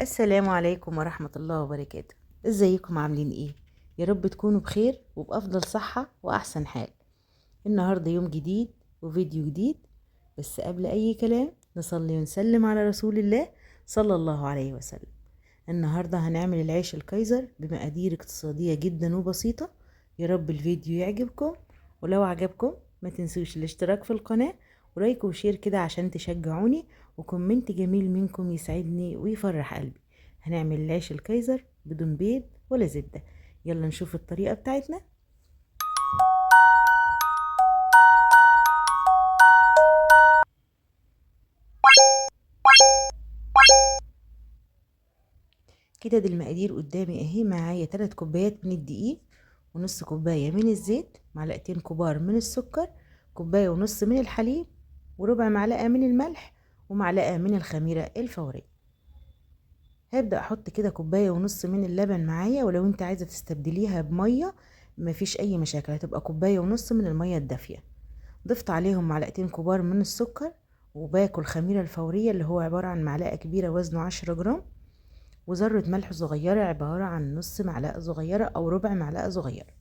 السلام عليكم ورحمة الله وبركاته. ازيكم عاملين ايه؟ يا رب تكونوا بخير وبأفضل صحة وأحسن حال. النهاردة يوم جديد وفيديو جديد، بس قبل أي كلام نصلي ونسلم على رسول الله صلى الله عليه وسلم. النهاردة هنعمل العيش الكايزر بمقادير اقتصادية جدا وبسيطة. يا رب الفيديو يعجبكم، ولو عجبكم ما تنسوش الاشتراك في القناة و like و share كده عشان تشجعوني، و comment جميل منكم يسعدني ويفرح قلبي. هنعمل العيش الكايزر بدون بيض ولا زبدة. يلا نشوف الطريقة بتاعتنا. كده دي المقادير قدامي اهي. معايا 3 كوبايات من الدقيق، ونص كوباية من الزيت، معلقتين كبار من السكر، كوباية ونص من الحليب، وربع معلقة من الملح، ومعلقة من الخميرة الفورية. هبدأ احط كده كوباية ونص من اللبن معايا، ولو انت عايزة تستبدليها بمية مفيش اي مشاكل، هتبقى كوباية ونص من المية الدافية. ضفت عليهم معلقتين كبار من السكر، وباكل الخميرة الفورية اللي هو عبارة عن معلقة كبيرة وزنه 10 جرام، وذرة ملح صغيرة عبارة عن نص معلقة صغيرة او ربع معلقة صغيرة.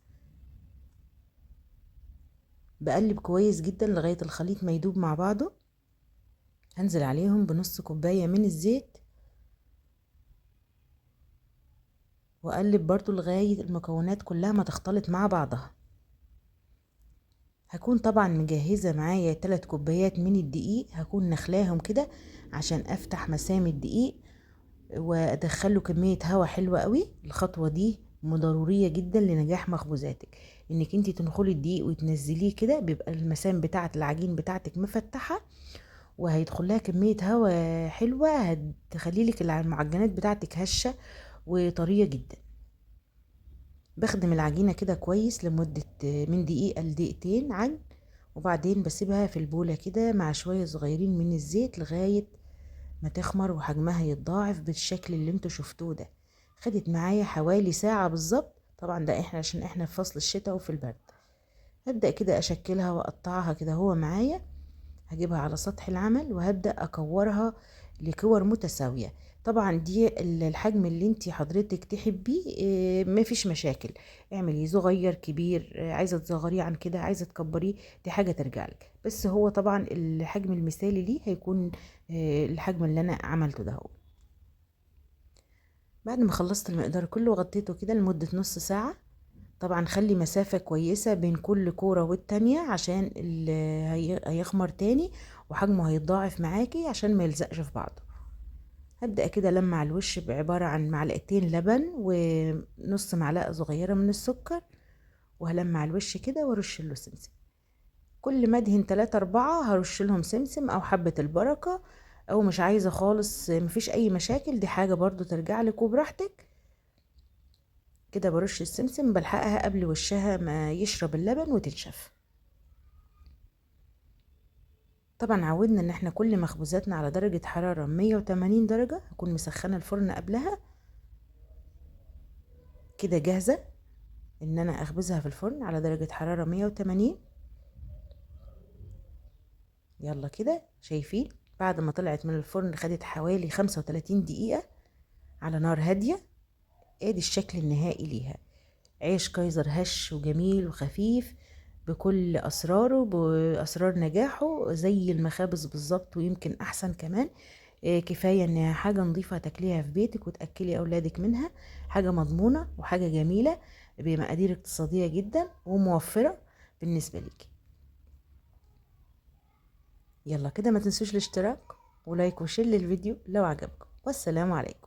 بقلب كويس جدا لغاية الخليط ما يدوب مع بعضه. هنزل عليهم بنص كوباية من الزيت، واقلب برضو لغاية المكونات كلها ما تختلط مع بعضها. هكون طبعا مجهزة معايا 3 كوبايات من الدقيق، هكون نخلاهم كده عشان افتح مسام الدقيق وادخله كمية هواء حلوة قوي. الخطوة دي ضرورية جدا لنجاح مخبوزاتك، انك انتي تنخلي الدقيق وتنزليه كده، بيبقى المسام بتاعة العجين بتاعتك مفتحة، وهيدخل لها كمية هواء حلوة هتخلي لك المعجنات بتاعتك هشة وطرية جدا. بخدم العجينة كده كويس لمدة من دقيقة لدقيقتين عجن، وبعدين بسيبها في البولة كده مع شوية صغيرين من الزيت لغاية ما تخمر وحجمها يتضاعف بالشكل اللي انتوا شفتوه ده. خدت معايا حوالي ساعة بالظبط، طبعا ده احنا عشان احنا في فصل الشتاء وفي البرد. هبدأ كده اشكلها واقطعها كده هو معايا، هجيبها على سطح العمل وهبدأ اكورها لكور متساوية. طبعا دي الحجم اللي انتي حضرتك تحبيه، مفيش مشاكل، اعملي صغير كبير، عايزة تصغريه عن كده، عايزة تكبريه، دي حاجة ترجع لك، بس هو طبعا الحجم المثالي ليه هيكون الحجم اللي انا عملته ده. هو بعد ما خلصت المقدار كله وغطيته كده لمدة نص ساعة. طبعا خلي مسافة كويسة بين كل كورة والتانية عشان هيخمر تاني وحجمه هيتضاعف معاكي عشان ما يلزقش في بعضه. هبدأ كده لمع الوش بعبارة عن معلقتين لبن ونص معلقة صغيرة من السكر، وهلمع الوش كده وارش له سمسم. كل ما ادهن 3 4 هرش لهم سمسم او حبة البركة، او مش عايزة خالص مفيش اي مشاكل، دي حاجة برضو ترجع لك وبراحتك. كده برش السمسم بلحقها قبل وشها ما يشرب اللبن وتنشف. طبعا عودنا ان احنا كل مخبوزاتنا على درجة حرارة 180 درجة، هكون مسخنة الفرن قبلها كده جاهزة ان انا اخبزها في الفرن على درجة حرارة 180. يلا كده شايفين بعد ما طلعت من الفرن خدت حوالي 35 دقيقة على نار هادية. ادي الشكل النهائي ليها، عيش كايزر هش وجميل وخفيف بكل اسراره باسرار نجاحه زي المخابز بالظبط، ويمكن احسن كمان. كفايه انها حاجه نظيفه تاكليها في بيتك وتاكلي اولادك منها، حاجه مضمونه وحاجه جميله بمقادير اقتصاديه جدا وموفره بالنسبه ليكي. يلا كده ما تنسوش الاشتراك و like و share للفيديو لو عجبكم، والسلام عليكم.